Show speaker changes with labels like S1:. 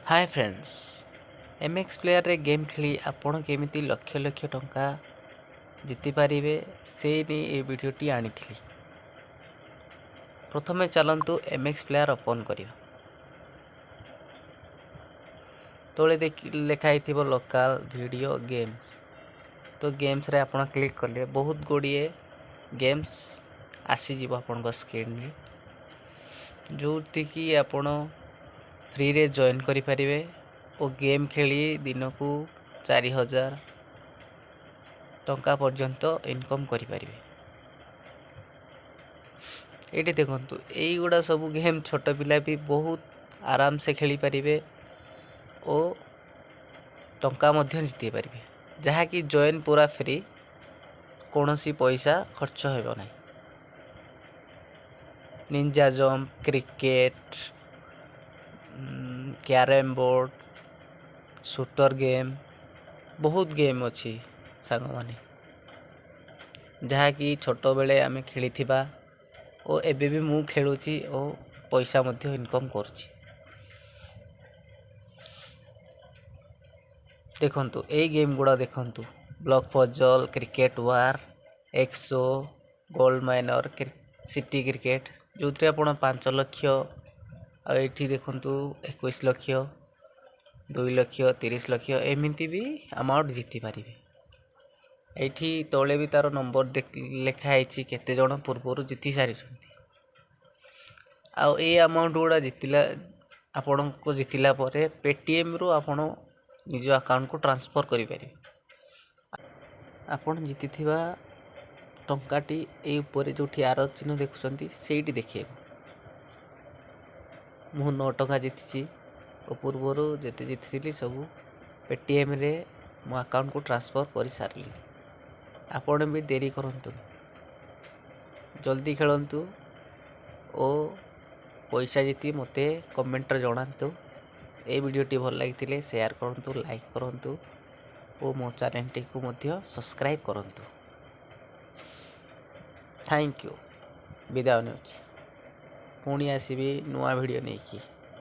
S1: ହାଏ friends, MX ପ୍ଲେୟାରରେ game ଖେଳି ଆପଣ କେମିତି ଲକ୍ଷ ଲକ୍ଷ ଟଙ୍କା ଜିତିପାରିବେ, ସେ ନେଇ ଏ ଭିଡ଼ିଓଟି ଆଣିଥିଲି। ପ୍ରଥମେ ଚାଲନ୍ତୁ ଏମ୍ଏକ୍ସ ପ୍ଲେୟାର ଓପନ୍ କରିବା। ତଳେ ଦେଖି ଲେଖା ହେଇଥିବ ଲୋକାଲ୍ ଭିଡ଼ିଓ ଗେମ୍ସ। ତ ଗେମ୍ସରେ ଆପଣ କ୍ଲିକ୍ କଲେ ବହୁତ ଗୁଡ଼ିଏ ଗେମ୍ସ ଆସିଯିବ ଆପଣଙ୍କ ସ୍କ୍ରିନ୍ରେ, ଯେଉଁଠିକି ଆପଣ ଫ୍ରିରେ ଜଏନ୍ କରିପାରିବେ ଓ ଗେମ୍ ଖେଳି ଦିନକୁ 4000 ଟଙ୍କା ପର୍ଯ୍ୟନ୍ତ ଇନକମ୍ କରିପାରିବେ। ଏଇଠି ଦେଖନ୍ତୁ, ଏଇଗୁଡ଼ା ସବୁ ଗେମ୍ ଛୋଟ ପିଲା ବି ବହୁତ ଆରାମସେ ଖେଳିପାରିବେ ଓ ଟଙ୍କା ମଧ୍ୟ ଜିତି ପାରିବେ, ଯାହାକି ଜଏନ୍ ପୁରା ଫ୍ରି, କୌଣସି ପଇସା ଖର୍ଚ୍ଚ ହେବ ନାହିଁ। Ninja jump, cricket, carrom board, shooter game, ବହୁତ ଗେମ୍ ଅଛି ସାଙ୍ଗମାନେ, ଯାହାକି ଛୋଟବେଳେ ଆମେ ଖେଳିଥିବା ଓ ଏବେ ବି ମୁଁ ଖେଳୁଛି ଓ ପଇସା ମଧ୍ୟ ଇନକମ୍ କରୁଛି। ଦେଖନ୍ତୁ, ଏଇ ଗେମ୍ ଗୁଡ଼ା ଦେଖନ୍ତୁ, block puzzle, cricket war, exo, gold miner, city cricket, ଯେଉଁଥିରେ ଆପଣ 5 ଲକ୍ଷ, ଆଉ ଏଇଠି ଦେଖନ୍ତୁ 21 ଲକ୍ଷ, 2 ଲକ୍ଷ, 30 ଲକ୍ଷ, ଏମିତି ବି ଆମାଉଣ୍ଟ ଜିତିପାରିବେ। ଏଇଠି ତଳେ ବି ତା'ର ନମ୍ବର ଲେଖା ହେଇଛି, କେତେ ଜଣ ପୂର୍ବରୁ ଜିତି ସାରିଛନ୍ତି। ଆଉ ଏଇ ଆମାଉଣ୍ଟ ଗୁଡ଼ା ଜିତିଲା ଆପଣଙ୍କୁ ଜିତିଲା ପରେ ପେଟିଏମ୍ରୁ ଆପଣ ନିଜ ଆକାଉଣ୍ଟକୁ ଟ୍ରାନ୍ସଫର୍ କରିପାରିବେ। ଆପଣ ଜିତିଥିବା ଟଙ୍କାଟି ଏଇ ଉପରେ ଯେଉଁଠି ଆର ଚିହ୍ନ ଦେଖୁଛନ୍ତି, ସେଇଠି ଦେଖେଇବ। ମୁଁ 9 ଟଙ୍କା ଜିତିଛି ଓ ପୂର୍ବରୁ ଯେତେ ଜିତିଥିଲି ସବୁ ପେଟିଏମ୍ରେ ମୋ ଆକାଉଣ୍ଟକୁ ଟ୍ରାନ୍ସଫର୍ କରିସାରିଲିଣି। ଆପଣ ବି ଡେରି କରନ୍ତୁନି, ଜଲ୍ଦି ଖେଳନ୍ତୁ ଓ ପଇସା ଜିତି ମୋତେ କମେଣ୍ଟରେ ଜଣାନ୍ତୁ। ଏଇ ଭିଡ଼ିଓଟି ଭଲ ଲାଗିଥିଲେ ସେୟାର କରନ୍ତୁ, ଲାଇକ୍ କରନ୍ତୁ ଓ ମୋ ଚ୍ୟାନେଲଟିକୁ ମଧ୍ୟ ସବସ୍କ୍ରାଇବ୍ କରନ୍ତୁ। Thank you. ବିଦାୟ ନେଉଛି, ପୁଣି ଆସିବି ନୂଆ ଭିଡ଼ିଓ ନେଇକି।